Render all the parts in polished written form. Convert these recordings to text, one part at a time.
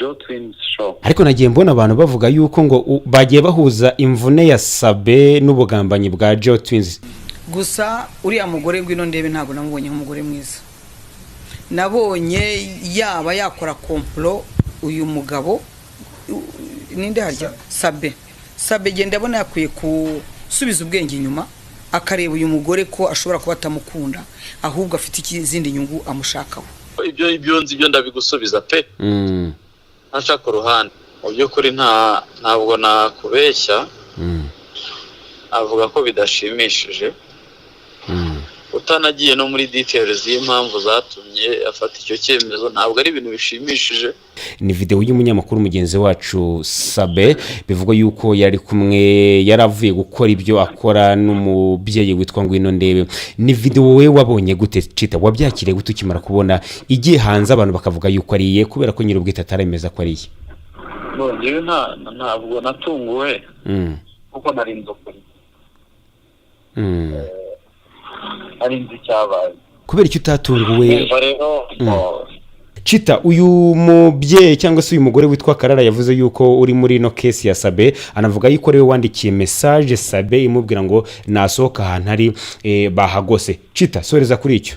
Joe Twins Show. Ariko nagiye mbona abantu bavuga yuko ngo bagiye bahuza imvune ya Sabe n'ubugambanyi bwa Joe Twins. Gusa uriya mugore Ngwino Ndebe, ntabwo namubonye nk'umugore mwiza. Nabonye yaba yakora complot. Uyu mugabo ninde harya? Sabe. Sabe genda, abona yakwiye gusubiza ubwenge inyuma, akareba uyu mugore ko ashobora kuba atamukunda, ahubwo afite izindi nyungu amushakaho. Ibyo nzi, ibyo ndabigusubiza pe. Ntaca ku ruhande. Mu by'ukuri ntabwo nakubeshya. Avuga ko bidashimishije. Utanagiye no muri details y'impamvu zatumye afata icyo cyemezo, ntabwo ari ibintu bishimishije. Ni videwo y'umunyamakuru mugenzi wacu Sabe, bivugwa yuko yari kumwe, yari avuye gukora ibyo akora n'umubyeyi witwa Ngwino Ndebe. Ni videwo wowe wabonye gute, Cita? Wabyakiriye gute ukimara kubona igiye hanze, abantu bakavuga yuko ari iye, kubera ko nyir'ubwite ataremeza ko ari iye? Njyewe ntabwo natunguwe kuko nari nzi ukuri. Nari nzi icyabaye. Kubera icyo utatunguwe? Numva rero Cita, uyu mubyeyi cyangwa se uyu mugore witwa Karara yavuze yuko uri muri ino case ya Sabe, anavuga yuko ariwe wandikiye message Sabe imubwira ngo nasohoka ahantu ari bahagose. Cita, soreza kuri icyo.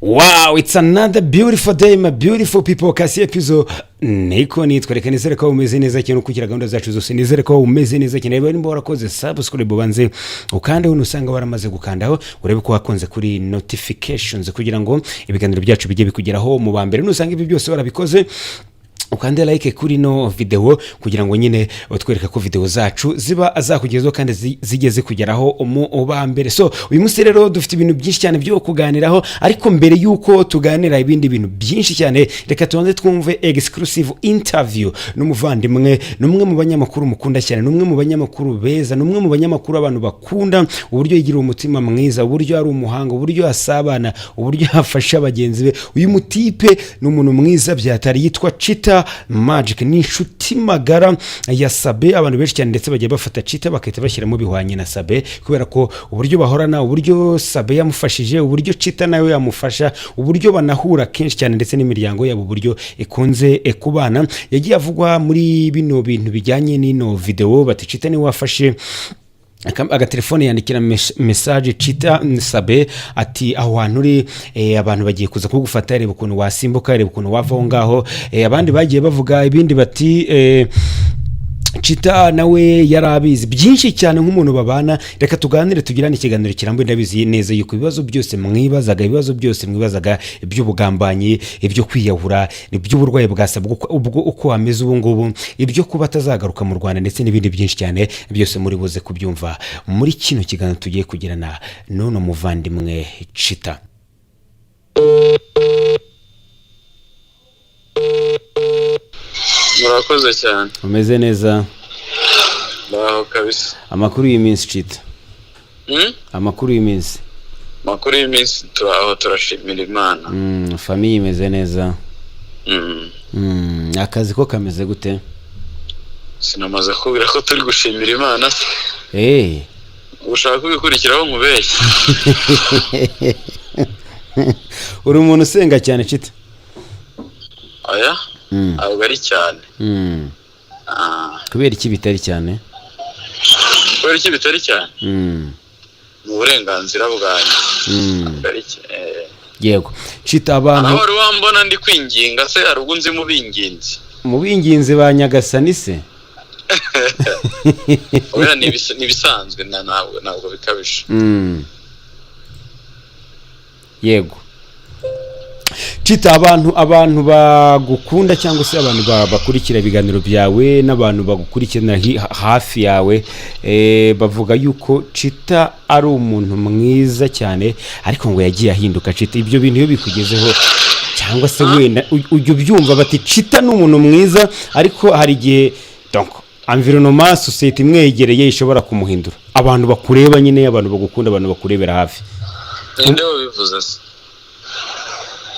Wow, it's another beautiful day, my beautiful people. Kasi epizo niko nitwa. Reka nizere ko umeze neza cyane, ukurikira gahunda zacu zose. Nizere ko umeze neza cyane. Rero nimba warakoze subscribe, ubanze ukandeho. Nusanga waramaze gukandaho, urebe ko wakunze kuri notifications kugira ngo ibiganiro byacu bijye bikugeraho mu ba mbere. Nusanga ibi byose warabikoze, ukande like kuri ino videwo kugira ngo nyine utwereke ko videwo zacu ziba zakugezeho kandi zijye zikugeraho mu ba mbere. So uyu munsi rero dufite ibintu byinshi cyane byo kuganiraho, ariko mbere y'uko tuganira ibindi bintu byinshi cyane, reka tubanze twumve exclusive interview n'umuvandimwe. Ni umwe mu banyamakuru mukunda cyane, ni umwe mu banyamakuru beza, ni umwe mu banyamakuru abantu bakunda uburyo yigira umutima mwiza, uburyo ari umuhanga, uburyo asabana, uburyo afasha bagenzi be. Uyu mutipe ni umuntu mwiza byatari, yitwa Chita Magic, ni inshuti magara ya Sabe. Abantu benshi cyane ndetse bagiye bafata Chita bagahita bashyiramo bihwanye na Sabe, kubera ko uburyo bahorana, uburyo Sabe yamufashije, uburyo Chita nawe yamufasha, uburyo banahura kenshi cyane, ndetse n'imiryango yabo uburyo ikunze kubana. Yagiye avugwa muri bino bintu bijyanye n'ino videwo, bati Chita niwe wafashe agatelefone yandikira message Chita Sabe ati: "Aho hantu uri abantu bagiye kuza kugufata, reba ukuntu wasimbuka, reba ukuntu wava aho ngaho." Abandi bagiye bavuga ibindi bati Chita nawe yari abizi byinshi cyane nk'umuntu babana. Reka tuganire, tugirane ikiganiro kirambuye. Ndabizi neza yuko ibibazo byose mwibazaga, ibibazo byose mwibazaga iby'ubugambanyi, ibyo kwiyahura, iby'uburwayi bwa Sabe ubwo uko ameze ubu ngubu, ibyo kuba atazagaruka mu Rwanda, ndetse n'ibindi byinshi cyane, byose muri buze kubyumva muri kino kiganiro tugiye kugirana n'uno muvandimwe Chita. Murakoze cyane. Umeze neza? Ndaho kabisa. Amakuru y'iminsi, Chita? Hmm? Amakuru y'iminsi? Amakuru y'iminsi, turaho, turashimira Imana. Famille imeze neza? Mm. Akazi ko kameze gute? Sinamaze kubwira ko turi gushimira Imana se? Ushaka kubikurikiraho nkubeshye? Uri umuntu usenga cyane, Chita? Oya, ntabwo ari cyane. Kubera iki bitari cyane? Kubera iki bitari cyane? Ni uburenganzira bwanjye. Ntabwo ari Yego Chita, abantu Aho wari wambona ndi kwinginga se? Hari ubwo nzi mu binginzi? Mu binginzi ba Nyagasani se? Oya, ni ibisanzwe, ntabwo bikabije. Yego Chita, abantu bagukunda cyangwa se abantu bakurikira ibiganiro byawe n'abantu bagukurikirana hafi yawe, bavuga yuko Chita ari umuntu mwiza cyane, ariko ngo yagiye ahinduka. Chita, ibyo bintu iyo bikugezeho cyangwa se wenda ujya ubyumva, bati Chita ni umuntu mwiza, ariko hari igihe donc environnement, société imwegereye ishobora kumuhindura, abantu bakureba nyine, abantu bagukunda, abantu bakurebera hafi? Ninde wabivuze se?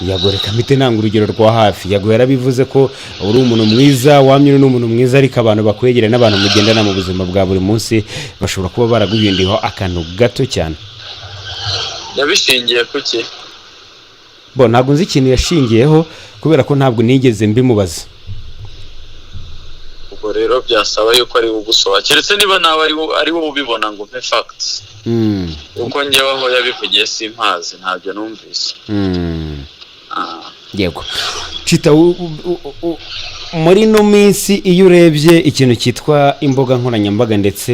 Yago. Reka mpite nanga urugero rwa hafi. Yago yarabivuze ko uri umuntu mwiza, wamye uri n'umuntu mwiza, ariko abantu bakwegereye n'abantu mugendana mu buzima bwa buri munsi bashobora kuba baraguhindiyeho akantu gato cyane. Yabishingiye ku ki? Bo ntabwo nzi ikintu yashingiyeho, kubera ko ntabwo nigeze mbimubaza. Ubwo rero byasaba yuko ari ugusoba, keretse niba nawe ari wowe ubibona ngo umpe facts, kuko njyewe aho yabivugiye simpazi, ntabyo numvise. Ah. Yego, Chita, muri ino minsi iyo urebye ikintu cyitwa imbuga nkoranyambaga, ndetse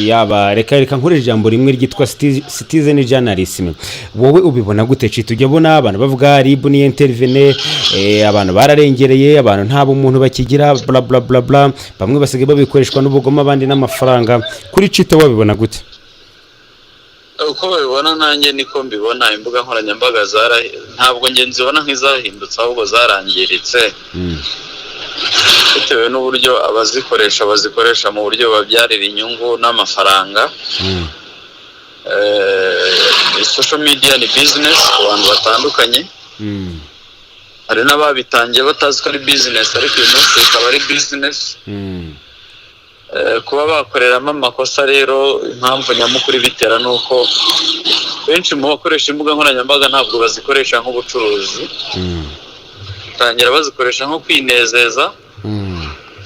yaba, reka nkoreshe ijambo rimwe ryitwa citizen journalism, wowe ubibona gute, Chita? Ujya ubona abantu bavuga RIB ni intervene, abantu bararengereye, abantu nta bumuntu bakigira, bla bla bla bla, bamwe basigaye babikoreshwa n'ubugome, abandi n'amafaranga. Kuri Chita wabibona gute? Uko babibona nanjye niko mbibona. Imbuga nkoranyambaga zara, ntabwo njye nzibona nk'izahindutse, ahubwo zarangiritse, bitewe n'uburyo abazikoresha bazikoresha mu buryo babyarira inyungu n'amafaranga. Social media ni business ku bantu batandukanye. Hari n'ababitangiye batazi ko ari business, ariko uyu munsi bikaba ari business. Kuba bakoreramo amakosa rero, impamvu nyamukuru ibitera ni uko benshi mu bakoresha imbuga nkoranyambaga ntabwo bazikoresha nk'ubucuruzi. Batangira bazikoresha nko kwinezeza,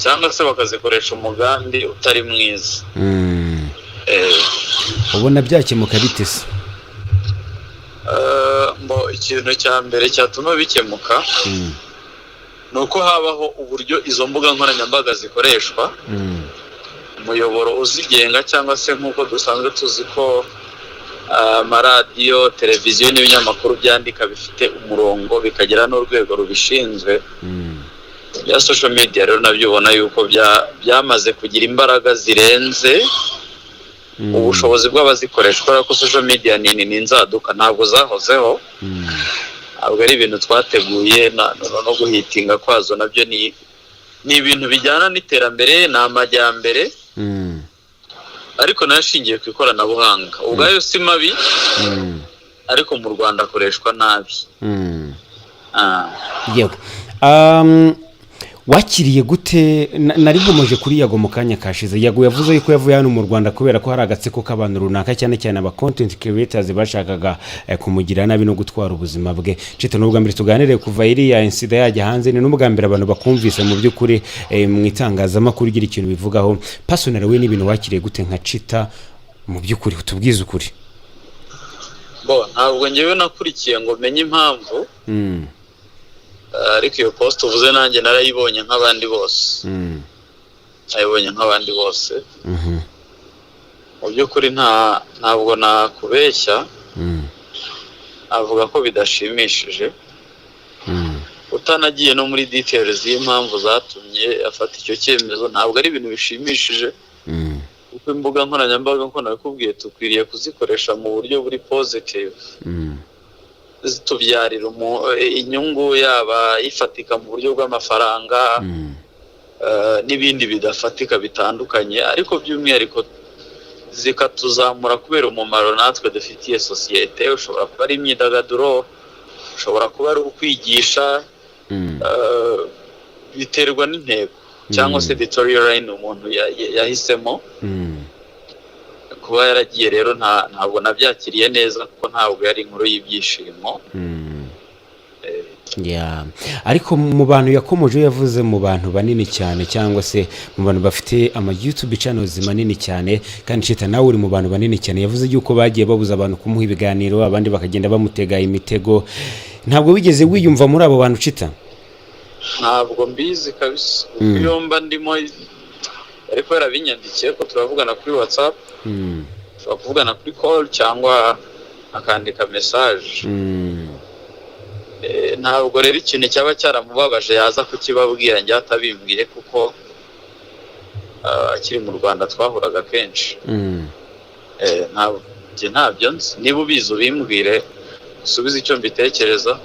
cyangwa se bakazikoresha umugambi utari mwiza. Ubona byakemuka bite se? Mbo ikintu cya mbere cyatuma bikemuka ni uko habaho uburyo izo mbuga nkoranyambaga zikoreshwa, umuyoboro uzigenga, cyangwa se nk'uko dusanzwe tuzi ko amaradiyo, televiziyo n'ibinyamakuru byandika bifite umurongo, bikagira n'urwego rubishinzwe. Bya social media rero nabyo ubona yuko byamaze kugira imbaraga zirenze ubushobozi bw'abazikoresha, kubera ko social media ni inzaduka, ntabwo zahozeho, ntabwo ari ibintu twateguye. No guhitinga kwazo nabyo ni ibintu bijyana n'iterambere, ni amajyambere, ariko nayo ashingiye ku ikoranabuhanga. Ubwayo si mabi, ariko mu Rwanda akoreshwa nabi. Ah. Yewe, wakiriye gute? Nari nkomeje kuri Yago mu kanya kashize. Yago yavuze yuko yavuye hano mu Rwanda kubera ko hari agatsiko k'abantu runaka, cyane cyane aba content creators, bashakaga kumugira nabi no gutwara ubuzima bwe. Chita, ni ubwa mbere tuganiriye kuva iriya incident yajya hanze, ni n'ubwa mbere abantu bakumvise mu by'ukuri mu itangazamakuru ugira ikintu bivugaho. Personally, we n'ibintu wakiriye gute nka Chita mu by'ukuri? Utubwize ukuri. Bo, ntabwo ngewe nakurikiye ngo menye impamvu, ariko iyo post uvuze nanjye narayibonye nk'abandi bose. Nayibonye nk'abandi bose. Mu by'ukuri ntabwo nakubeshya, avuga ko bidashimishije. Utanagiye no muri details y'impamvu zatumye afata icyo cyemezo, ntabwo ari ibintu bishimishije, kuko imbuga nkoranyambaga, nk'uko nabikubwiye, dukwiriye kuzikoresha mu buryo buri positive, zitubyarira inyungu, yaba ifatika mu buryo bw'amafaranga, n'ibindi bidafatika bitandukanye, ariko by'umwihariko zikatuzamura kubera umumaro natwe dufitiye sosiyete. Ushobora kuba ari imyidagaduro, ushobora kuba ari ukwigisha, biterwa n'intego cyangwa se editorial line umuntu yahisemo. Kuba yaragiye rero, ntabwo nabyakiriye neza, kuko ntabwo yari inkuru y'ibyishimo. Yeah. Ariko mu bantu yakomoje, yavuze mu bantu banini cyane, cyangwa se mu bantu bafite ama YouTube channels manini cyane, kandi Chita nawe uri mu bantu banini cyane. Yavuze yuko bagiye babuza abantu kumuha ibiganiro, abandi bakagenda bamutega imitego. Ntabwo wigeze wiyumva muri abo bantu, Chita? Ntabwo mbizi kabisa, kuko iyo mba ndimo ariko yarabinyandikiye ko turavugana kuri WhatsApp, ushobora kuvugana kuri call cyangwa akandika message. Ntabwo rero ikintu cyaba cyaramubabaje yaza kukibabwira njye atabimbwiye, kuko akiri mu Rwanda twahuraga kenshi. Ntabwo, njye ntabyo nzi. Niba ubizi ubimbwire, usubize icyo mbitekereza.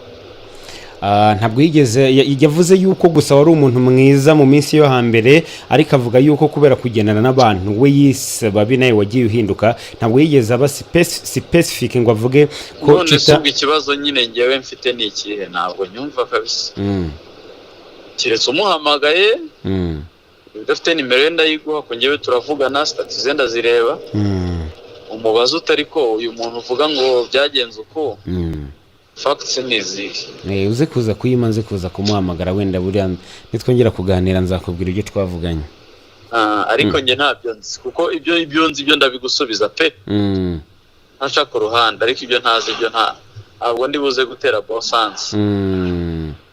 Ntabwo yigeze yavuze yuko gusa wari umuntu mwiza mu minsi yo hambere, ariko avuga yuko kubera kugendana n'abantu we yise babi, nawe wagiye uhinduka. Ntabwo yigeze aba specific ngo avuge ko None se Chita ubwo ikibazo nyine ngewe mfite ni ikihe? Ntabwo nyumva kabisa. Keretse umuhamagaye, udafite nimero ye ndayiguha, ko ngewe turavugana, status ze ndazireba. Umubaze utari ko uyu muntu uvuga ngo byagenze uko. Facts ni izihe? Uze kuza kuyima, nze kuza kumuhamagara. Wenda buriya nitwongera kuganira nzakubwira ibyo twavuganye. Ah, ariko njye ntabyo nzi, kuko ibyo nzi ibyo ndabigusubiza pe, ntaca ku ruhande, ariko ibyo ntazi ibyo ntabwo ndi buze gutera bosansi.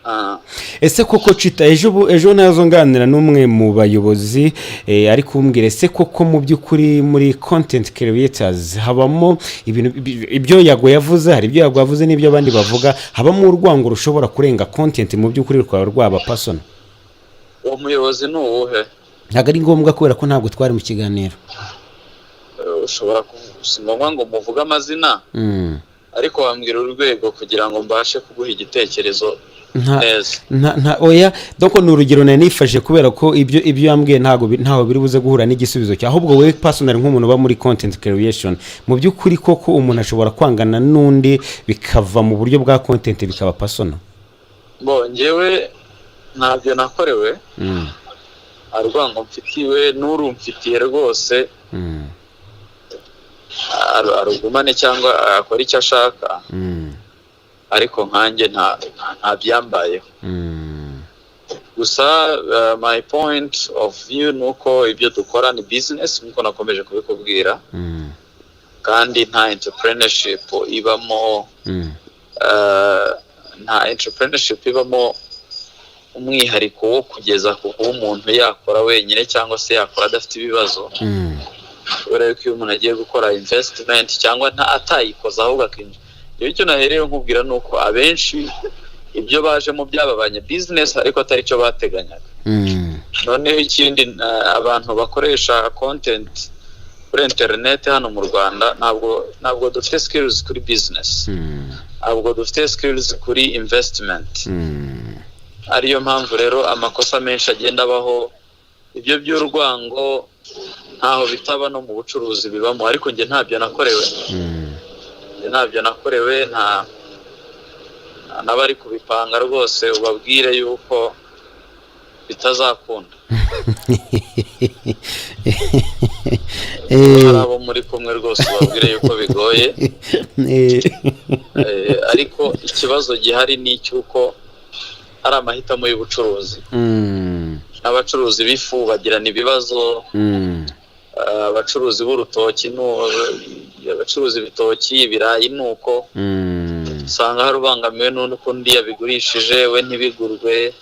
Ah. Ese koko Chita, ejo ejo nazo nganira n'umwe mu bayobozi, ari kumbwira, ese koko mu by'ukuri muri content creators habamo ibintu ibyo Yago yavuze, hari ibyo Yago yavuze n'ibyo abandi bavuga, habamo urwango rushobora kurenga content, mu by'ukuri rukaba rwaba personal? Uwo muyobozi ni uwuhe? Ntabwo ari ngombwa kubera ko ntabwo twari mu kiganiro. Ushobora si ngombwa ngo muvuge amazina, ariko wambwira urwego kugira ngo mbashe kuguha igitekerezo neza. Nta, oya, donc ni urugero nari nifashe kubera ko ibyo yambwiye ntago ntaho biri buze guhura n'igisubizo cye. Ahubwo wowe personal, nk'umuntu uba muri content creation, mu by'ukuri koko umuntu ashobora kwangana n'undi bikava mu buryo bwa content bikaba personal? Bo njyewe ntabyo nakorewe, urwango mfitiwe n'urumfitiye rwose arugumane cyangwa akora icyo ashaka, ariko nkanjye nta byambayeho. Gusa my point of view ni uko ibyo dukora ni business, nk'uko nakomeje kubikubwira, kandi nta entrepreneurship ibamo, nta entrepreneurship ibamo umwihariko wo kugeza ku kuba umuntu yakora wenyine cyangwa se yakora adafite ibibazo, kubera yuko iyo umuntu agiye gukora investment cyangwa nta atayikoze ahubwo akinjira. Rero icyo nahereyeho nkubwira ni uko abenshi ibyo bajemo byababanye business ariko atari cyo bateganyaga. Noneho ikindi, abantu bakoresha content kuri internet hano mu Rwanda ntabwo dufite skills kuri business, ntabwo dufite skills kuri investment. Ariyo mpamvu rero amakosa menshi agenda abaho. Ibyo by'urwango ntaho bitaba, no mu bucuruzi bibamo, ariko njye ntabyo nakorewe. Njye ntabyo nakorewe, nta n'abari kubipanga rwose ubabwire yuko bitazakunda. Hari abo muri kumwe rwose, ubabwire yuko bigoye. Ariko ikibazo gihari ni icy'uko ari amahitamo y'ubucuruzi. N'abacuruzi b'ifu bagirana ibibazo, abacuruzi b'urutoki, abacuruzi ibitoki, ibirayi ni uko. Usanga hari ubangamiwe n'uko undi yabigurishije we ntibigurwe.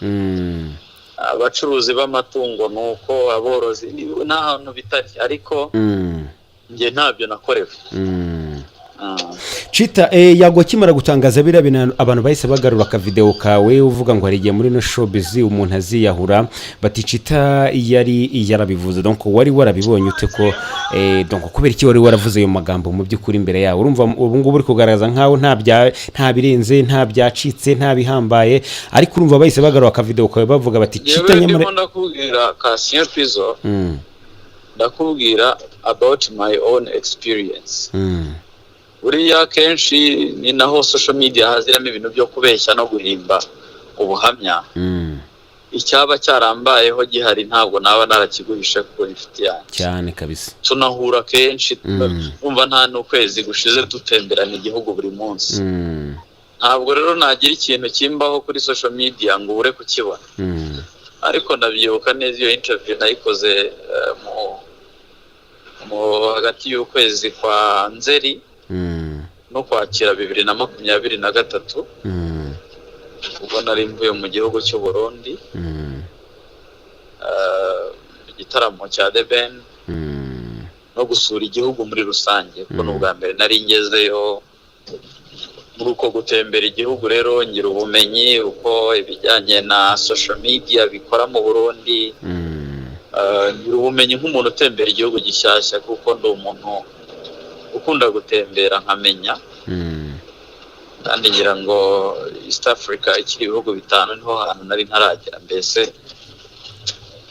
Abacuruzi b'amatungo ni uko, aborozi, nta hantu bitari, ariko njye ntabyo nakorewe. Ah. Chita, Yago akimara gutangaza biriya bintu, abantu bahise bagarura akavideo kawe uvuga ngo hari igihe muri no showbiz umuntu aziyahura, bati Chita yari yarabivuze. Donc wari warabibonye ute ko, donc kubera iki wari waravuze ayo magambo mu by'ukuri imbere yawe? Urumva ubu ngubu uri kugaragaza nkaho nta birenze, nta byacitse, nta bihambaye, ariko urumva bahise bagarura akavideo kawe bavuga bati Njyewe Chita nyamara ndimo ndakubwira Cassien Pizzo, ndakubwira about my own experience. Buriya kenshi ni naho social media haziramo ibintu byo kubeshya no guhimba ubuhamya. Icyaba cyarambayeho gihari ntabwo naba narakiguhishe kuko ni inshuti yanjye. Cyane kabisa. Tunahura kenshi, umva, nta n'ukwezi gushize dutemberana igihugu buri munsi. Ntabwo rero nagira ikintu kimbaho kuri social media ngo ubure kukibona. Ariko ndabyibuka neza, iyo interview nayikoze mu hagati y'ukwezi kwa Nzeri no Kwakira 2023, ubwo nari mvuye mu gihugu cy'u Burundi, mu gitaramo cya The Ben, no gusura igihugu muri rusange, kuko ni ubwa mbere nari ngezeyo. Muri uko gutembera igihugu rero ngira ubumenyi uko ibijyanye na social media bikora mu Burundi. Ngira ubumenyi nk'umuntu utembera igihugu gishyashya, kuko ndi umuntu ukunda gutembera nkamenya. Kandi ngira ngo East Africa ikiri ibihugu 5 niho hantu nari ntaragera mbese.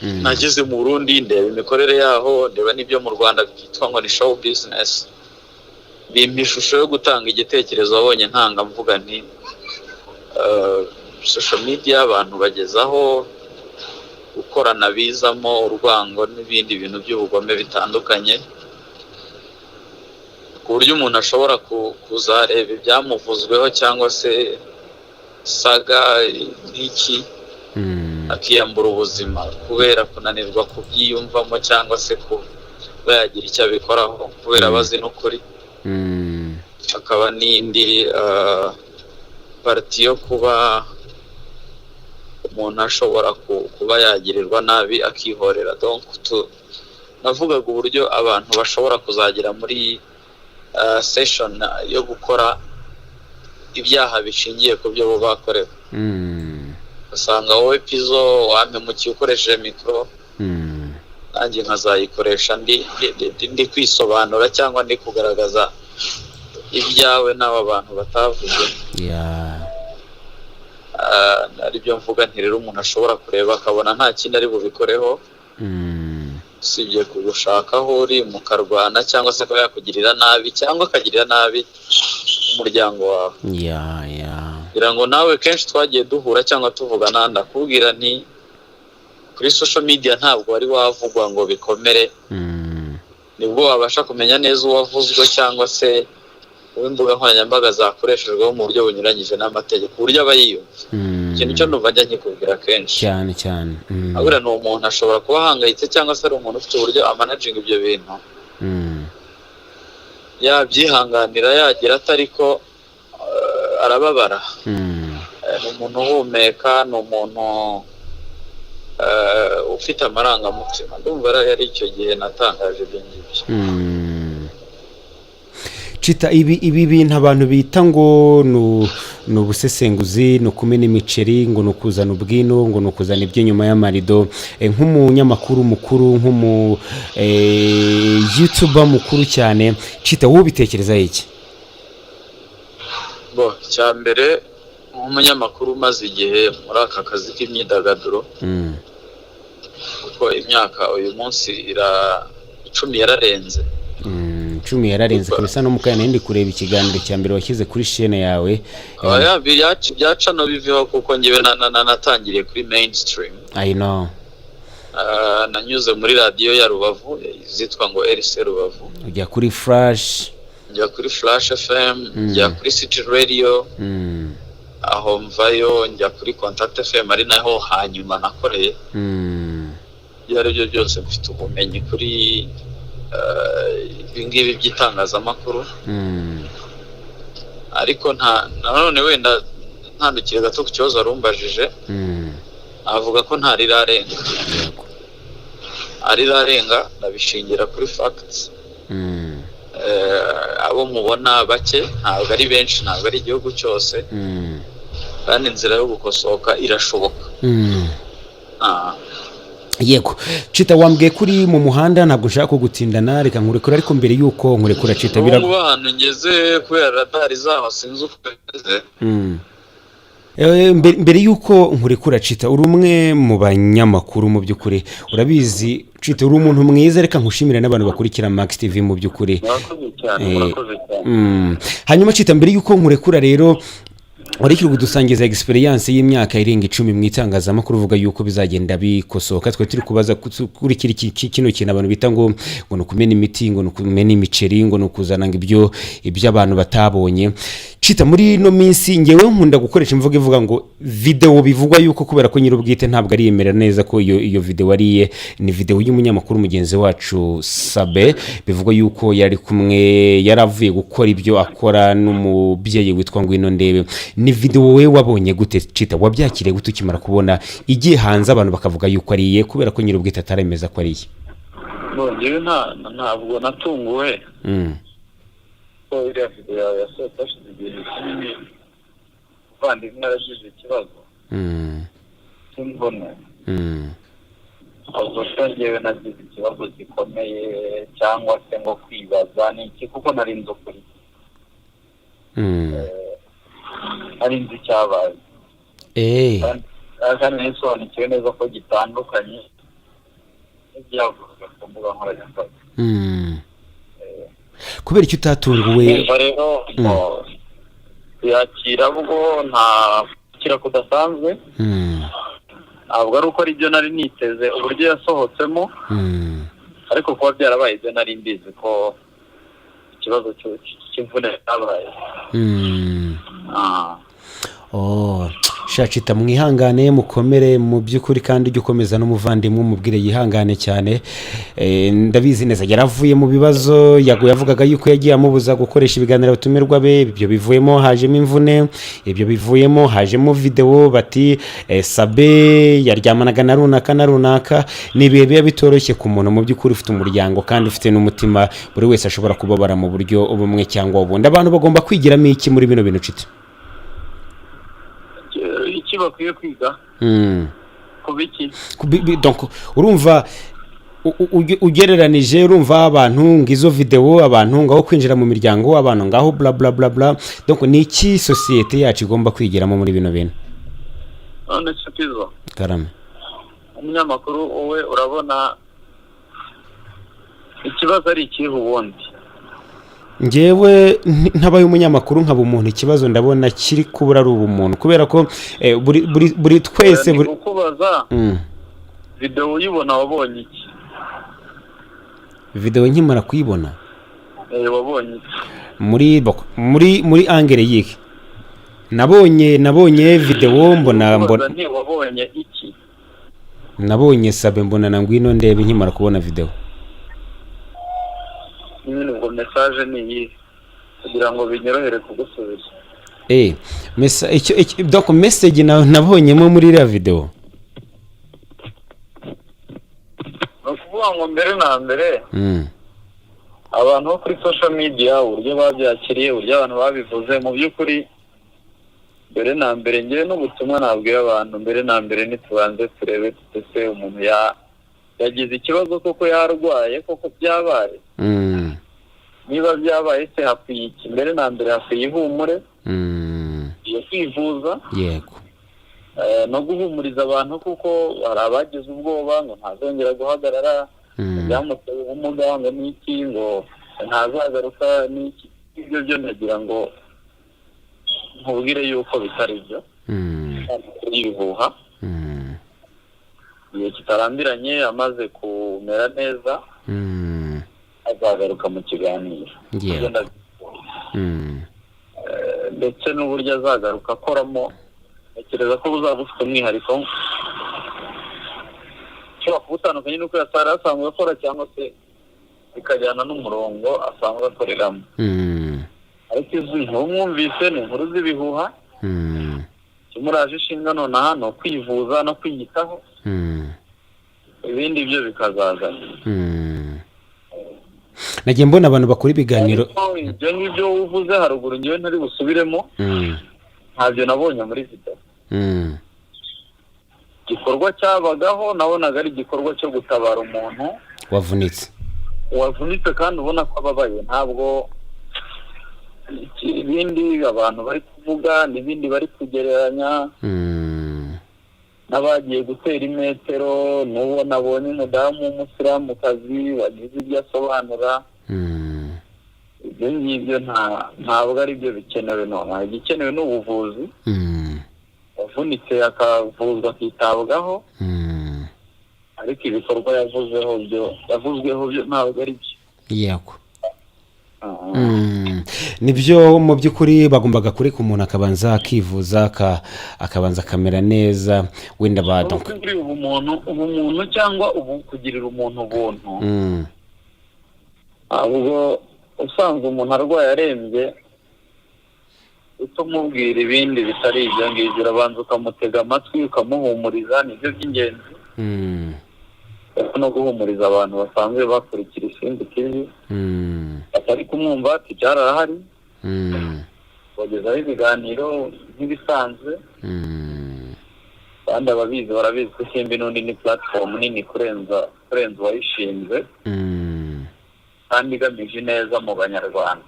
Nageze mu Burundi, ndeba imikorere yaho, ndeba n'ibyo mu Rwanda byitwa ngo ni show business, bimpa ishusho yo gutanga igitekerezo. Wabonye ntanga mvuga nti social media abantu bagezaho gukorana bizamo urwango n'ibindi bintu by'ubugome bitandukanye. Ku buryo umuntu ashobora kuzareba ibyamuvuzweho cyangwa se saga n'iki, akiyambura ubuzima kubera kunanirwa kubyiyumvamo cyangwa se kuba yagira icyo abikoraho kubera abazi n'ukuri. Hakaba n'indi partie yo kuba umuntu ashobora kuba yagirirwa nabi akihorera. Donc navugaga uburyo abantu bashobora kuzagera muri session yo gukora ibyaha bishingiye ku byo bo bakorewe. Usanga wowe Pizo wampemukiye ukoresheje mikoro, nanjye nkazayikoresha ndi kwisobanura cyangwa ndi kugaragaza ibyawe n'aba bantu batavuze. Aribyo mvuga nti rero umuntu ashobora kureba akabona nta kindi ari bubikoreho usibye kugushaka aho uri mukarwana, cyangwa se akaba yakugirira nabi cyangwa akagirira nabi umuryango wawe. Kugira ngo nawe kenshi twagiye duhura cyangwa tuvugana, ndakubwira nti kuri social media ntabwo wari wavugwa ngo bikomere, nibwo wabasha kumenya neza uwavuzwe cyangwa se uw'imbuga nkoranyambaga zakoreshejweho mu buryo bunyuranyije n'amategeko, uburyo aba yiyumva. Ikintu cyo numva njya nkikubwira kenshi. Cyane cyane. Abura ni umuntu ashobora kuba ahangayitse cyangwa se ari umuntu ufite uburyo amanaginga ibyo bintu, yabyihanganira, yagira ate, ariko arababara. Ni umuntu uhumeka, ni umuntu ufite amarangamutima. Ndumva yari icyo gihe natangaje ibyo ngibyo. Cita, ibi bintu abantu bita ngo ni ubusesenguzi, ni ukumena imiceri, ngo ni ukuzana ubwino, ngo ni ukuzana iby'inyuma y'amarido. Nk'umunyamakuru mukuru, nk'umu youtuber mukuru cyane, Cita, wowe ubitekereza iki? Bo, icya mbere, nk'umunyamakuru umaze igihe muri aka kazi k'imyidagaduro, kuko imyaka uyu munsi ira 10 yararenze. 10 yararenze kabisa. No mukanya ndi kureba ikiganiro cya mbere washyize kuri chaîne yawe. Oya, byaca no biveho, kuko njyewe natangiriye kuri mainstream. I know. Nanyuze muri radiyo ya Rubavu zitwa ngo RC Rubavu. Ujya kuri Flash. Njya kuri Flash FM, njya kuri City Radio. Aho mvayo njya kuri Contact FM, ari naho hanyuma nakoreye. Ibyo ari byo byose, mfite ubumenyi kuri ibi ngibi by'itangazamakuru. Ariko nta nanone wenda ntandukire gato ku kibazo warumbajije, navuga ko nta rirarenga. Arirarenga ndabishingira kuri facts. Abo mubona bake ntabwo ari benshi, ntabwo ari igihugu cyose, kandi inzira yo gukosoka irashoboka. Yego Cita, wambwiye ko uri mu muhanda, ntabwo nshaka kugutindana, reka nkurekura. Ariko mbere y'uko nkurekura, Cita, Ubu bira ngubu ahantu ngeze, kubera radari zaho sinzi uko bimeze. Mbere y'uko nkurekura, Cita, uri umwe mu banyamakuru mu by'ukuri urabizi. Cita, uri umuntu mwiza, reka nkushimire n'abantu bakurikira Max TV mu by'ukuri. Murakoze cyane. Murakoze cyane. Hanyuma Cita, mbere y'uko nkurekura rero, wari kiri kudusangiza experience y'imyaka irenga 10 mu itangazamakuru, uvuga yuko bizagenda bikosoka. Twe turi kubaza kuri kino kintu abantu bita ngo ni ukumena imiti, ngo ni ukumena imiceri, ngo ni ukuzana ngo ibyo abantu batabonye. Cita, muri ino minsi ngewe nkunda gukoresha imvugo ivuga ngo video bivugwa yuko, kubera ko nyir'ubwite ntabwo ariyemera neza ko iyo video ari iye, ni video y'umunyamakuru mugenzi wacu Sabe, bivugwa yuko yari kumwe, yari avuye gukora ibyo akora n'umubyeyi witwa Ngwino Ndebe. Ni video wowe wabonye gute, Cita? Wabyakiriye gute ukimara kubona igiye hanze, abantu bakavuga yuko ari iye, kubera ko nyir'ubwite ataremeza ko ari iye? Bo, njyewe ntabwo natunguwe ko iriya video yawe yasohotse hashize igihe kinini, umuvandimwe yaragize ikibazo cy'imvune. Ubwo se njyewe nagize ikibazo gikomeye cyangwa se ngo kwibaza ni iki? Kuko nari nzi ukuri. Nari nzi icyabaye. Kandi nisobanukiwe neza ko gitandukanye n'ibyavuzwe ku mbuga nkoranyambaga. Kubera icyo utatunguwe? Numva rero ngo kuyakira bwo nta kira kudasanzwe. Ntabwo ari uko ari byo nari niteze uburyo yasohotsemo, ariko kuba byarabaye ibyo nari mbizi ko Ikibazo cy'imvune cyabaye. Oh, shacita, mwihangane, mukomere mu by'ukuri, kandi ujye ukomeza n'umuvandimwe umubwire yihangane cyane. Ndabizi neza yaravuye mu bibazo. Yago yavugaga yuko yagiye amubuza gukoresha ibiganiro abatumirwa be. Ibyo bivuyemo hajemo imvune, ibyo bivuyemo hajemo videwo bati Sabe yaryamanaga na runaka na runaka. Ni ibihe biba bitoroshye ku muntu mu by'ukuri ufite umuryango kandi ufite n'umutima. Buri wese ashobora kubabara mu buryo bumwe cyangwa ubundi. Abantu bagomba kwigiramo iki muri bino bintu, Cita? Iki bakwiye kwiga? Kuba iki? Donc urumva ugereranije, urumva abantu ngo izo videwo, abantu ngaho kwinjira mu miryango, abantu ngaho bla bla bla bla. Donc ni iki sosiyete yacu igomba kwigiramo muri bino bintu? None se Pizo, Karame. umunyamakuru, wowe urabona ikibazo ari ikihe ubundi? Ngewe ntabaye umunyamakuru, nkaba umuntu, ikibazo ndabona kiri kubura ari ubumuntu, kubera ko buri twese Ni buri kukubaza, videwo uyibona wabonye iki? Videwo nkimara kuyibona? Wabonye iki? Muri angle yihe? Nabonye videwo, mbona Kukubaza nti wabonye iki? Nabonye Sabe, mbona na Ngwino Ndebe nkimara kubona videwo. Nyine ubwo message ni iyihe kugira ngo binyorohere kugusubiza? Icyo donc message nabonyemo muri iriya videwo. Ni ukuvuga ngo mbere na mbere, abantu bo kuri social media, uburyo babyakiriye, uburyo abantu babivuze, mu by'ukuri mbere na mbere ngewe n'ubutumwa nabwira abantu, mbere na mbere ntitubanze turebe ese umuntu yagize ikibazo koko, yarwaye koko, byabaye? Niba byabaye se hakwiye iki? Mbere na mbere hakwiye ihumure, iyo kwivuza, no guhumuriza abantu, kuko hari abagize ubwoba ngo ntazongera guhagarara, byamuteye ubumuga, ngo n'iki, ngo ntazagaruka n'iki. Ibyo byo ndagira ngo nkubwire yuko bitari byo, amakuru y'ibihuha. Igihe kitarambiranye amaze kumera neza, azagaruka mu kiganiro. Ibyo ndetse n'uburyo azagaruka akoramo, ntekereza ko buzaba bufite umwihariko ushobora kuba utandukanye n'uko yatari asanzwe akora, cyangwa se bikajyana n'umurongo asanzwe akoreramo. Ariko izi nkuru mwumvise ni inkuru z'ibihuha. Ikimuraje ishinga nonaha ni ukwivuza no kwiyitaho, ibindi byo bikazazana. Nagiye mbona abantu bakora ibiganiro. Ariko ibyo ngibyo uvuze haruguru, ngewe ntari busubiremo, ntabyo nabonye muri video. Igikorwa cyabagaho nabonaga ari igikorwa cyo gutabara umuntu wavunitse, wavunitse kandi ubona ko ababaye. Ntabwo ibindi abantu bari kuvuga n'ibindi bari kugereranya n'abagiye gutera imetero, n'uwo nabonye umudamu w'umusilamukazi wagize ibyo asobanura, ibyo ngibyo ntabwo ari byo bikenewe nonaha. Igikenewe ni ubuvuzi, wavunitse akavuzwa, akitabwaho, ariko ibikorwa yavuzeho byo, yavuzweho byo, ntabwo ari byo. Nibyo, mu by'ukuri bagombaga kureka umuntu akabanza akivuza, akabanza akamera neza, wenda ba donc Kuri ubumuntu cyangwa ubu kugirira umuntu ubuntu, ahubwo usanzwe umuntu arwaye arembye, utamubwira ibindi bitari ibyo ngibyo, urabanza ukamutega amatwi, ukamuhumuriza, nibyo by'ingenzi. No guhumuriza abantu basanzwe bakurikira Isimbi TV, batari kumwumva ati byarahari, bagezaho ibiganiro nk'ibisanzwe. Kandi ababizi barabizi ko Isimbi n'undi ni platform nini kurenza uwayishinze, kandi igamije ineza mu Banyarwanda.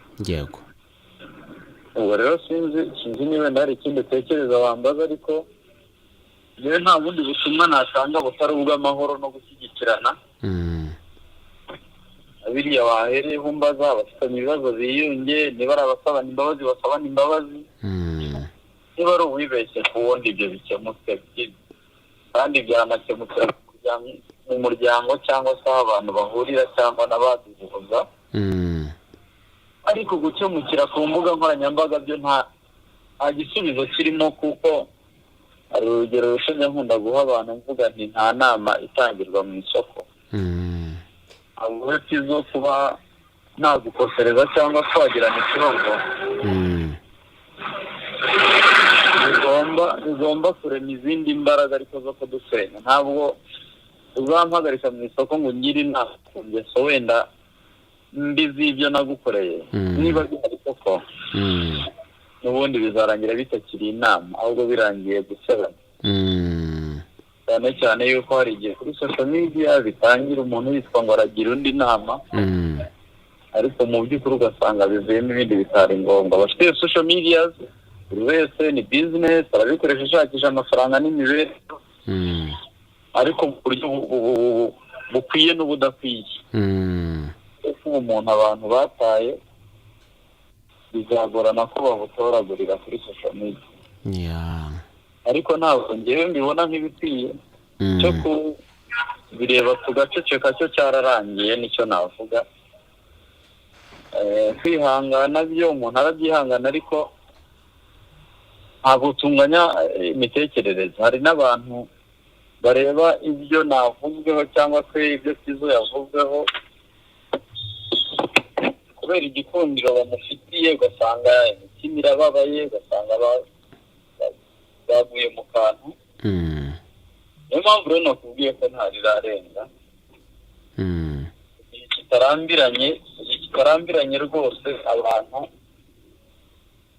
Ubwo rero sinzi niba wenda hari ikindi utekereza wambaza, ariko njyewe nta bundi butumwa natanga butari ubw'amahoro no gushyigikirana. Biriya wahereyeho umbaza, abafitanye ibibazo biyunge, niba ari abasabana imbabazi basabana imbabazi, niba ari uwibeshye ku wundi, ibyo bikemutse, kandi byanakemukira mu muryango cyangwa se aho abantu bahurira cyangwa n'abaduhuza. Ariko gukemukira ku mbuga nkoranyambaga byo nta gisubizo kirimo, kuko hari urugero rushinzwe nkunda guha abantu, mvuga nti: "Nta nama itangirwa mu isoko." Ntabwo uretse izo kuba nagukosereza cyangwa twagirana ikibazo, bigomba kurema izindi mbaraga ariko zo kudusenya. Ntabwo uzampagarika mu isoko ngo ungire inama ku ngeso wenda mbi z'ibyo nagukoreye. Niba bihari koko, n'ubundi bizarangira bitakiri inama, ahubwo birangiye gusebanya, cyane cyane yuko hari igihe kuri social media bitangira umuntu yitwa ngo aragira undi inama, ariko mu by'ukuri ugasanga bivuyemo ibindi bitari ngombwa. Abafite iyo social media, buri wese ni business, arabikoresha ashakisha amafaranga n'imibereho, ariko mu buryo bukwiye n'ubudakwiye. Kuko ubu umuntu abantu bataye bizagorana ko babutoragurira kuri social media. Ariko ntabwo ngewe mbibona nk'ibikwiye. Cyo kubireba tugaceceka cyo cyararangiye, nicyo navuga. Kwihangana byo umuntu arabyihangana, ariko ntabwo tunganya imitekerereze. Hari n'abantu bareba ibyo navuzweho cyangwa se ibyo Kizo yavuzweho, kubera igikundiro bamufitiye, ugasanga imitima irababaye, ugasanga baguye mu kantu. Niyo mpamvu rero nakubwiye ko ntarirarenga. Igihe kitarambiranye rwose, abantu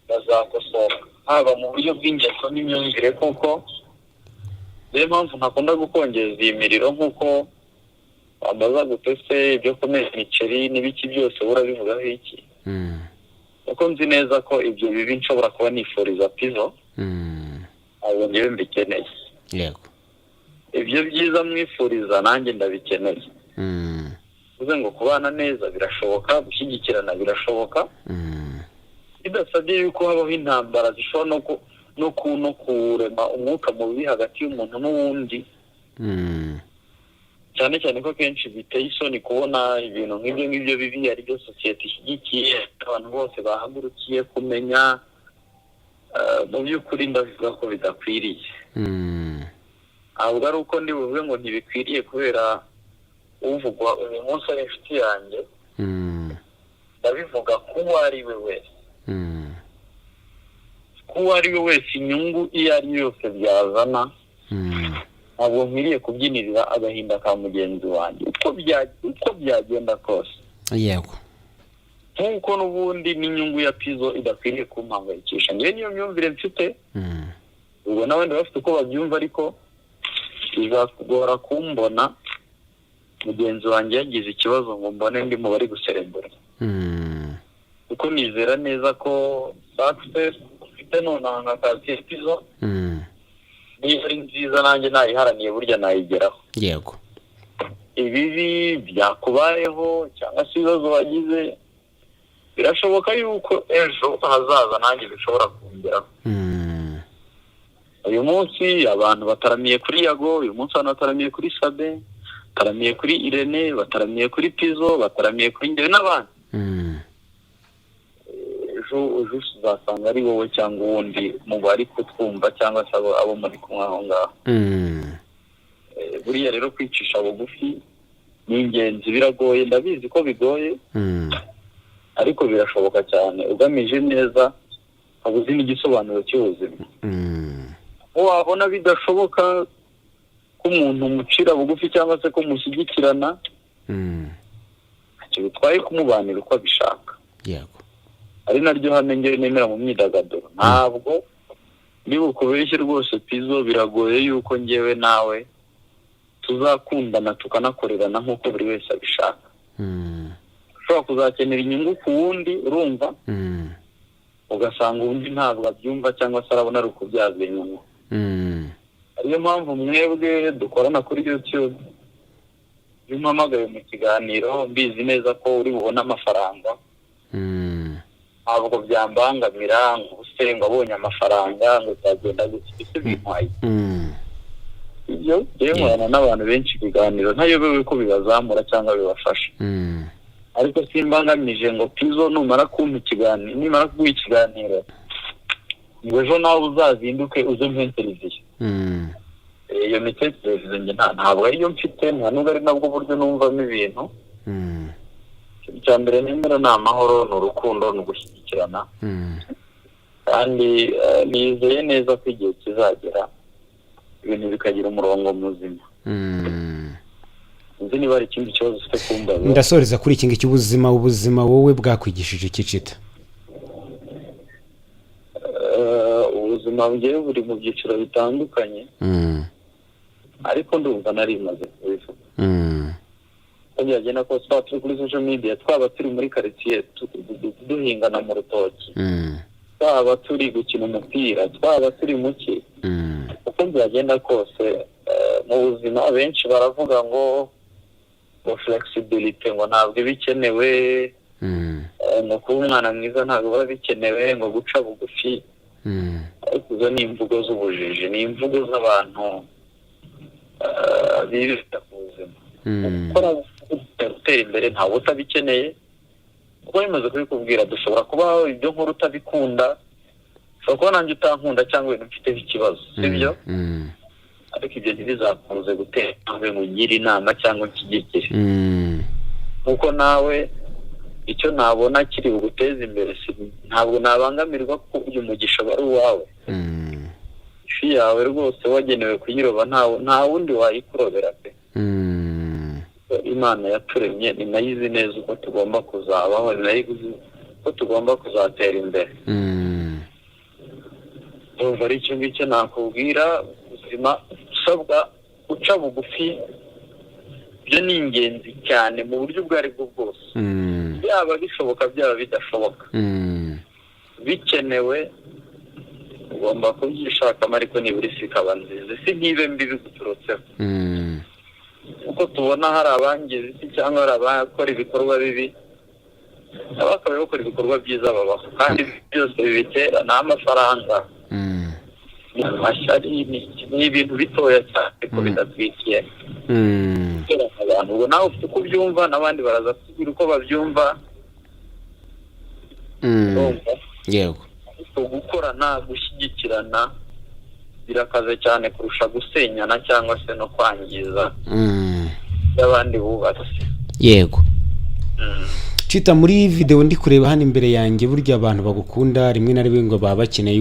bazakosoka, haba mu buryo bw'ingeso n'imyumvire, kuko niyo mpamvu ntakunda gukongeza iyi miriro. Nk'uko wambaza gutese ibyo kumena imiceri n'ibiki byose, urabivugaho iki? Kuko nzi neza ko ibyo bibi nshobora kuba nifuriza Pizo, ntabwo ngewe mbikeneye. Ibyo byiza mwifuriza nanjye ndabikeneye. Bivuze ngo kubana neza birashoboka, gushyigikirana birashoboka, bidasabye yuko habaho intambara zishobora no kurema umwuka mubi hagati y'umuntu n'uwundi, cyane cyane ko akenshi biteye isoni kubona ibintu nk'ibyo ngibyo bibi ari byo sosiyete ishyigikiye, abantu bose bahagurukiye kumenya. Mu by'ukuri ndavuga ko bidakwiriye. Ntabwo ari uko ndi buvuge ngo ntibikwiriye kubera uvugwa uyu munsi ari inshuti yanjye. Ndabivuga ko uwo ari we wese, ko uwo ari we wese, inyungu iyo ari yo yose byazana, ntabwo nkwiriye kubyinirira agahinda ka mugenzi wanjye uko byagenda kose, nk'uko n'ubundi n'inyungu ya Pizo idakwiriye kumpangayikisha. Ngewe niyo myumvire mfite. Ubwo n'abandi bafite uko babyumva, ariko bizakugora kumbona mugenzi wanjye yagize ikibazo ngo mbone ndi mu bari guserebura, kuko nizera neza ko success ufite nonaha nka kasiye Pizo, niba ari nziza nanjye nayiharaniye, burya nayigeraho. Ibibi byakubayeho cyangwa se ibibazo wagize, birashoboka yuko ejo hazaza nanjye bishobora kongeraho. Uyu munsi abantu bataramiye kuri Yago, uyu munsi abantu bataramiye kuri Sabe, bataramiye kuri Irene, bataramiye kuri Pizo, bataramiye kuri njyewe n'abandi. Ejo ejo uzasanga ari wowe cyangwa uwundi mu bari kutwumva cyangwa se abo muri kumwe aho ngaho. Buriya rero kwicisha bugufi ni ingenzi. Biragoye, ndabizi ko bigoye, ariko birashoboka cyane ugamije neza, ukaba uzi n'igisobanuro cy'ubuzima. Wabona bidashoboka ko umuntu umucira bugufi cyangwa se ko mushyigikirana, ntacyo bitwaye kumubanira uko abishaka. Ari naryo hame ngewe nemera mu myidagaduro. Ntabwo niba ukubeshye rwose Pizo, biragoye yuko ngewe nawe tuzakundana tukanakorerana nk'uko buri wese abishaka. Ushobora kuzakenera inyungu ku wundi, urumva, ugasanga undi ntabwo abyumva cyangwa se arabona ari ukubyaza inyungu. Ariyo mpamvu mwebwe dukorana kuri YouTube, iyo umpamagaye mu kiganiro mbizi neza ko uri bubone amafaranga, ntabwo byambangamira ngo ubuse ngo abonye amafaranga ngo byagenda gutya, ese bintwaye? Ibyo njyewe nkorana n'abantu benshi ibiganiro ntayobewe ko bibazamura cyangwa bibafasha. Ariko simba ngamije ngo Pizo numara kumpa ikiganiro, nimara kuguha ikiganiro, ngo ejo nawe uzazinduke uze umpe interview. Iyo mitekerereze njye ntabwo ariyo mfite, nta nubwo ari nabwo buryo numvamo ibintu. Ikintu cya mbere nemera ni amahoro, ni urukundo, ni ugushyigikirana. Kandi nizeye neza ko igihe kizagera ibintu bikagira umurongo muzima. Nzi niba hari ikindi kibazo ufite kumbaza. Ndasoreza kuri iki ngiki: ubuzima wowe bwakwigishije iki, Chita? Ubuzima bugiye buri mu byiciro bitandukanye, ariko ndumva narimaze kubivuga. Uko byagenda kose, twaba turi kuri social media, twaba turi muri karitsiye duhingana mu rutoki, twaba turi gukina umupira, twaba turi mu ki, uko byagenda kose, mu buzima benshi baravuga ngo flexibility ngo ntabwo iba ikenewe, ngo kuba umwana mwiza ntabwo biba bikenewe, ngo guca bugufi. Ariko izo ni imvugo z'ubujiji, ni imvugo z'abantu bibita ku buzima. Gukora, gutera imbere, ntawe utabikeneye. Kuko bimaze kubikubwira, dushobora kuba ibyo nkora utabikunda, ushobora kuba nanjye utankunda cyangwa ibintu mfiteho ikibazo, sibyo? Ariko ibyo ntibizakunze gutera intambwe ngo ungire inama cyangwa unshyigikire, nkuko nawe icyo nabona kiri buguteze imbere ntabwo nabangamirwa, kuko uyu mugisha aba ari uwawe. Ifi yawe rwose wagenewe kuyiroba, nta wundi wayikurobera pe. Imana yaturemye ni nayo izi neza uko tugomba kuzabaho, ni nayo izi uko tugomba kuzatera imbere. Ndumva ari icyo ngicyo nakubwira. Ubuzima usabwa guca bugufi, byo ni ingenzi cyane mu buryo ubwo ari bwo bwose, byaba bishoboka, byaba bidashoboka, bikenewe, ugomba kubyishakamo, ariko nibura isi ikaba nziza, isi ntibe mbi biguturutseho. Uko tubona hari abangiza isi cyangwa hari abakora ibikorwa bibi, abakabaye bakora ibikorwa byiza babaho, kandi byose bibitera ni amafaranga, ni amashyari, ni ibintu bitoya cyane ariko bidatwikiye abantu. Ubwo nawe ufite uko ubyumva, n'abandi baraza kutubwira uko babyumva. Urumva? Yego. Ariko gukorana, gushyigikirana birakaze cyane kurusha gusenyana cyangwa se no kwangiza ibyo abandi bubatse. Chita, muri video ndi kureba hano imbere yanjye, burya abantu bagukunda rimwe na rimwe ngo baba bakeneye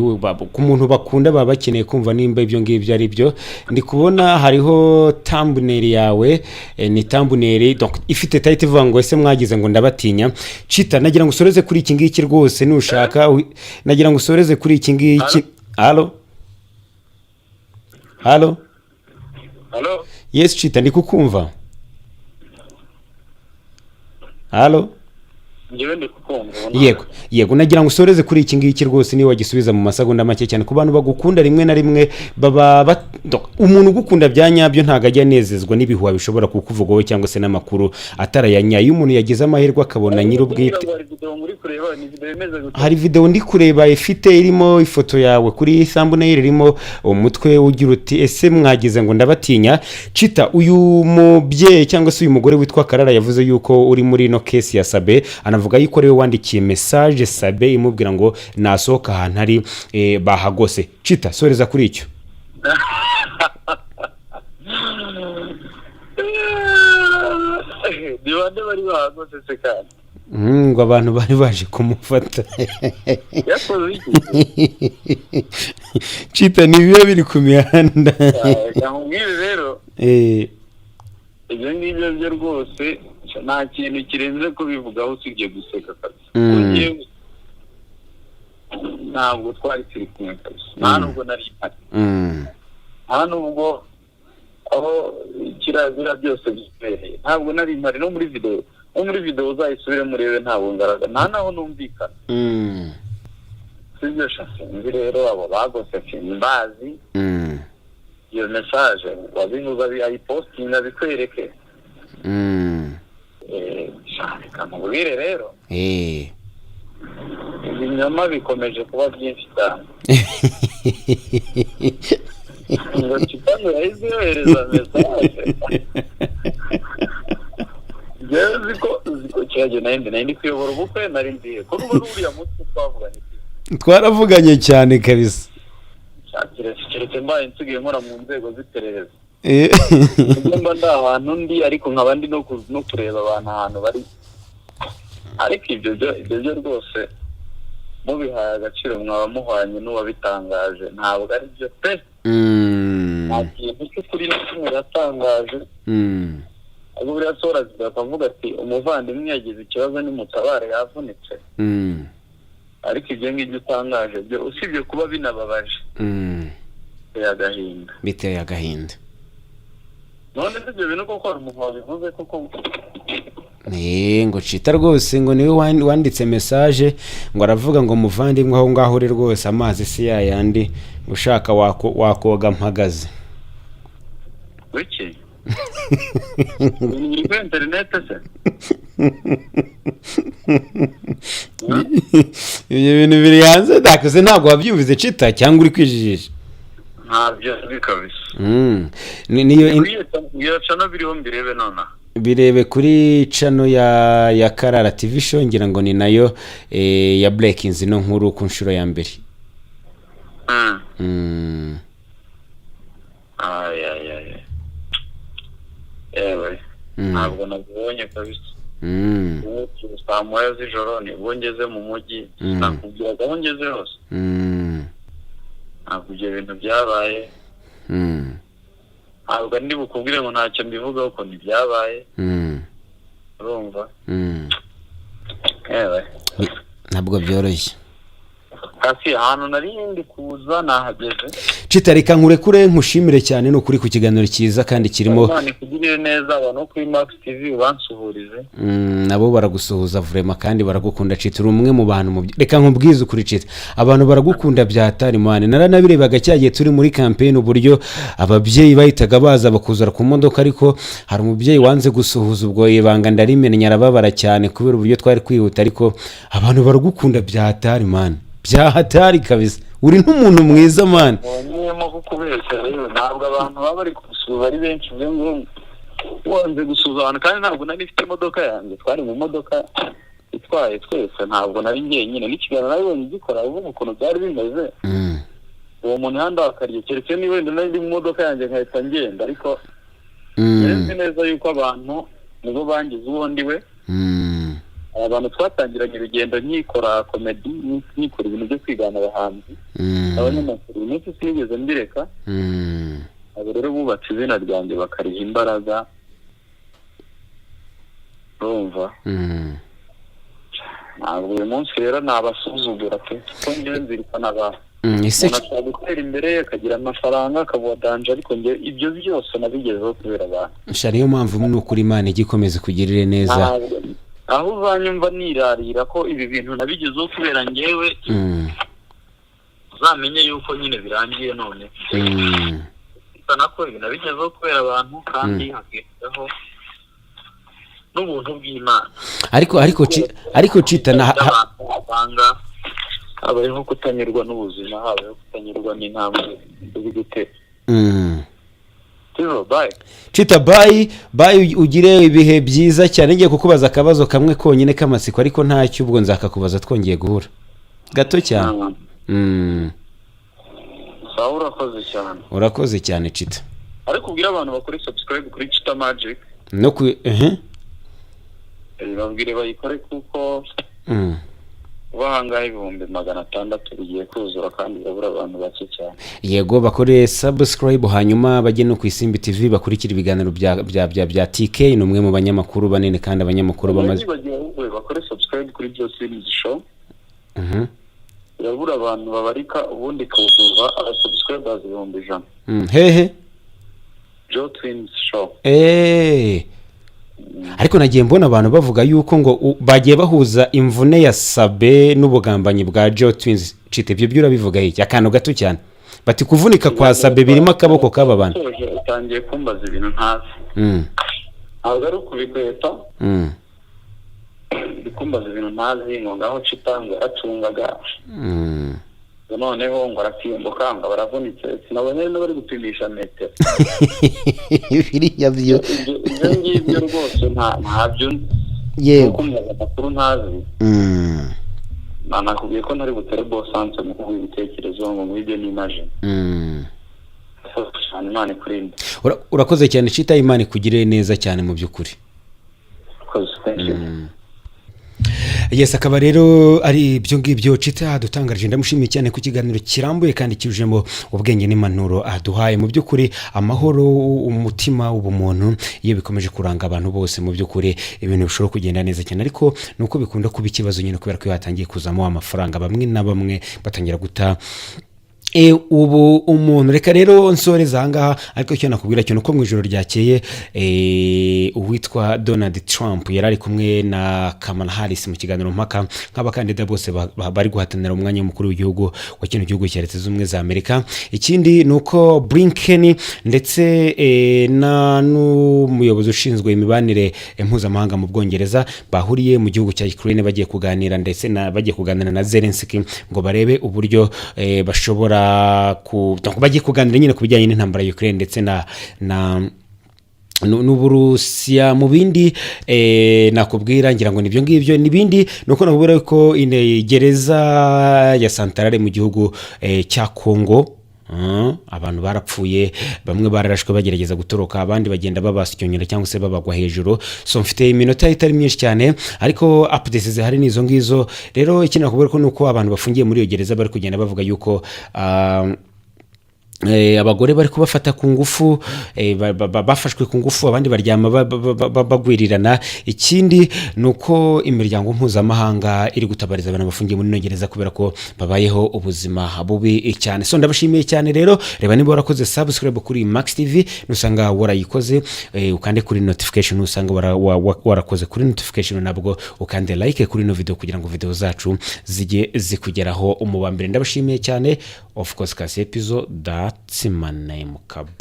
ku muntu bakunda baba bakeneye kumva nimba ibyo ngibyo ari byo. Ndi kubona hariho thumbnail yawe, ni thumbnail donc ifite title ivuga ngo "Ese mwagize ngo ndabatinya?" Chita, nagira ngo usoreze kuri iki ngiki rwose, nushaka nagira ngo usoreze kuri iki ngiki. Allo, allo? Halo? Yes, Chita, ndi kukumva. Allo? Njyewe ndi kukumva ubu. Yego, nagira ngo usoreze kuri iki ngiki rwose, niba wagisubiza mu masegonda make cyane. Ku bantu bagukunda, rimwe na rimwe baba donc, umuntu ugukunda bya nyabyo ntabwo ajya anezezwa n'ibihuha bishobora kukuvugaho cyangwa se n'amakuru atarayanyaye. Iyo umuntu yagize amahirwe akabona nyir'ubwite Ngo hari video muri kureba, ni video imeze gute? Hari video ndi kureba ifite, irimo ifoto yawe kuri thumbnail, irimo umutwe ugira uti "Ese mwagize ngo ndabatinya?" Chita, uyu mubyeyi cyangwa se uyu mugore witwa Karara yavuze yuko uri muri ino case ya Sabe, anavuga yuko ariwe wandikiye message Sabe imubwira ngo nasohoka ahantu ari bahagose. Chita, soreza kuri icyo. Ni bande bari bahagose se kandi? Ngo abantu bari baje kumufata. Yakoze iki? Chita, ni biba biri ku mihanda. Nkubwire rero, ibyo ngibyo byo rwose nta kintu kirenze kubivugaho usibye guseka kabisa. Kuko njyewe ntabwo twari turi kumwe kabisa, nta nubwo nari mpari, nta nubwo aho kirazira byose bibereye ntabwo nari mpari. No muri video uzayisubire murebe, ntabwo ngaragara, nta naho numvikana. Sibyo sha, sinzi rero abo bagose, simbazi. Iyo message wabivuze ayipostinga abikwereke. Sha, reka nkubwire rero, ibinyoma bikomeje kuba byinshi cyane, ngo Chita yahise yohereza message. Njyewe nzi ko Kiriya nari ndi kuyobora ubukwe, nari ndiye ko nuba n'uriya munsi twavuganye. Twaravuganye cyane kabisa. Keretse mbaye nsigaye nkora mu nzego z'iperereza, ubwo mba ndi ahantu ndi, ariko nkaba ndi no kureba abantu ahantu bari. Ariko ibyo byo rwose mubihaye agaciro mwaba muhwanye n'uwabitangaje. Ntabwo ari byo pe. Nta kintu cy'ukuri na kimwe yatangaje. Ahubwo buriya soraziga akavuga ati: "Umuvandimwe yagize ikibazo, nimutabare, yavunitse." Ariko ibyo ngibyo utangaje byo, usibye kuba binababaje, biteye agahinda. Biteye agahinda. None se ibyo bintu koko hari umuntu wabivuze koko? Ngo Cita rwose ngo niwe wanditse message, ngo aravuga ngo: "Muvandimwe, aho ngaho uri rwose amazi si yayandi, ushaka wakoga mpagaze." Wiki ibintu biri kuri interineti se? Ibyo bintu biri hanze ndakuze, ntabwo wabyumvise Cita, cyangwa uri kwijijisha? Ntabyo nzi kabisa. Niyo Iyo channel biriho mbirebe nonaha? Birebe kuri channel ya Karara TV Show, ngira ngo ni nayo ya breakinze ino nkuru ku nshuro ya mbere. Ay, ay, ay, yewe. Ntabwo nabibonye kabisa. Ubu saa 1 z'ijoro nibwo ngeze mu mujyi. Nakubwiraga aho ngeze hose. Ntabwo ibyo bintu byabaye. Ntabwo ndi bukubwire ngo ntacyo mbivugaho ko ntibyabaye. Urumva? Yewe. Ntabwo byoroshye. Kasi ahantu nari ndi kuza nahageze. Cita, reka nkurekure, nkushimire cyane ni ukuri ku kiganiro cyiza kandi kirimo. Imana ikugirire neza. Abantu bo kuri Max TV ubansuhurize. Nabo baragusuhuza vraiment kandi baragukunda. Cita, uri umwe mu bantu reka nkubwize ukuri Cita, abantu baragukunda bya tarimani. Naranabirebaga cya gihe turi muri campaign, uburyo ababyeyi bahitaga baza bakuzura ku modoka, ariko hari umubyeyi wanze gusuhuza, ubwo ibanga ndarimenya, arababara cyane kubera uburyo twari kwihuta. Ariko abantu baragukunda bya tarimani, bya hatari kabisa. Uri n'umuntu mwiza, man. Wongeyemo kukubeshya rero, ntabwo abantu baba bari gusuhuza ari benshi, uvuge ngo wanze gusuhuza abantu. Kandi ntabwo nari mfite imodoka yanjye, twari mu modoka itwaye twese, ntabwo nari njyenyine. N'ikiganiro nabibonye gikora uvuga ukuntu byari bimeze. Uwo muntu yandakariye, keretse niba wenda nari ndi mu modoka yanjye nkahita ngenda, ariko nzi neza yuko abantu nibo bangize uwo ndi we. Aba bantu twatangiranye urugendo nkikora comedy, nkikora ibintu byo kwigana abahanzi, abanyamakuru. Uyu munsi sinigeze mbireka. Abo rero bubatse izina ryanjye bakariha imbaraga, urumva? Ntabwo uyu munsi rero nabasuzugura pe, kuko njyewe nzirikana abantu. Ese Umuntu ashobora gutera imbere akagira amafaranga akabuha danger, ariko njye ibyo byose nabigezeho kubera abantu. Sha, niyo mpamvu ni ukuri Imana ijya ikomeza kugirire neza. Ntabwo aho uzanyumva nirarira ko ibi bintu nabigezeho kubera njyewe, uzamenye yuko nyine birangiye none. Bisa ko ibi nabigezeho kubera abantu, kandi hakiyongeraho n'ubuntu bw'Imana. Ariko Cita na Abantu usanga habayeho kutanyurwa n'ubuzima, habayeho kutanyurwa n'intambwe uri gutera. Tizo, bye. Cita, bye bye, ugire ibihe byiza cyane. Ngiye kukubaza akabazo kamwe konyine k'amatsiko, ariko ntacyo ubwo nzakakubaza twongeye guhura, gato cyane. Sawa, urakoze cyane. Urakoze cyane, Cita. Ariko ubwire abantu bakore subscribe kuri Chita Magic. No ku ehe. Babwire bayikore kuko uba ahangaha 600,000 bigiye kuzura kandi birabura abantu bake cyane. Yego, bakore subscribe, hanyuma bajye no ku Isimbi TV bakurikira ibiganiro bya TK. Ni umwe mu banyamakuru banini kandi abanyamakuru bamaze Nibagiwe, ahubwo bakore subscribe kuri Byose Show. Birabura abantu babarika ubundi ikuzuza aba subscribers 100,000. Hehe? Joe Twins Show. Ariko nagiye mbona abantu bavuga yuko ngo bagiye bahuza imvune ya Sabe n'ubugambanyi bwa Joe Twins. Cita, ibyo byo urabivuga iki? Akantu gato cyane, bati kuvunika kwa Sabe birimo akaboko k'aba bantu. Usoje utangiye kumbaza ibintu ntazi. Ntabwo ari ukubikweta. Uri kumbaza ibintu ntazi, ngo ngaho Cita ngo yaracungaga, ngo noneho ngo arasimbuka, ngo baravunitse, sinabonye n'abari gupimisha metero. Biriya byo Ibyo ngibyo rwose ntabyo nzi. Yego. Kumbaza amakuru ntazi. Nakubwiye ko ntari butere bosanse mu kuguha ibitekerezo ngo nguhe n'imagine. Cyane, Imana ikurinde. Urakoze cyane, Cita, Imana ikugirire neza cyane mu by'ukuri. Urakoze, thank you. Yes, akaba rero ari ibyo ngibyo Cita adutangarije. Ndamushimiye cyane ku kiganiro kirambuye kandi cyujemo ubwenge n'impanuro aduhaye. Mu by'ukuri, amahoro, umutima w'ubumuntu, iyo bikomeje kuranga abantu bose, mu by'ukuri ibintu bishobora kugenda neza cyane. Ariko ni uko bikunda kuba ikibazo nyine, kubera ko iyo hatangiye kuzamo amafaranga, bamwe na bamwe batangira guta ubu umuntu. Reka rero nsoreza ahangaha, ariko icyo nakubwira cyo ni uko mu ijoro ryakeye uwitwa Donald Trump yari ari kumwe na Kamala Harris mu kiganiro mpaka nk'abakandida bose bari guhatanira umwanya w'umukuru w'igihugu wa kino gihugu cya Leta Zunze Ubumwe za Amerika. Ikindi ni uko Blinken ndetse na n'umuyobozi ushinzwe imibanire mpuzamahanga mu Bwongereza bahuriye mu gihugu cya Ukraine, bagiye kuganira ndetse na bagiye kuganira na Zelensky ngo barebe uburyo bashobora ku donc bagiye kuganira nyine ku bijyanye n'intambara ya Ukraine ndetse na n'Uburusiya. Mu bindi nakubwira, ngira ngo nibyo ngibyo. N'ibindi ni uko nakubwira ko gereza ya Santarare mu gihugu cya Congo, abantu barapfuye, bamwe bararashwe bagerageza gutoroka, abandi bagenda babasyonyora cyangwa se babagwa hejuru. So mfite iminota itari myinshi cyane, ariko updates zihari ni izo ngizo. Rero ikindi nakubwira ko ni uko abantu bafungiye muri iyo gereza bari kugenda bavuga yuko abagore bari kubafata ku ngufu, bafashwe ku ngufu, abandi baryama bagwirirana. Ikindi ni uko imiryango mpuzamahanga iri gutabariza abantu bafungiye muri ino gereza kubera ko babayeho ubuzima bubi cyane. So ndabashimiye cyane rero. Reba niba warakoze subscribe kuri Max TV. Nusanga warayikoze, ukande kuri notification. Nusanga warakoze kuri notification nabwo, ukande like kuri ino video kugira ngo video zacu zijye zikugeraho mu ba mbere. Ndabashimiye cyane. Of course, kasi episode, that's my name, kabu.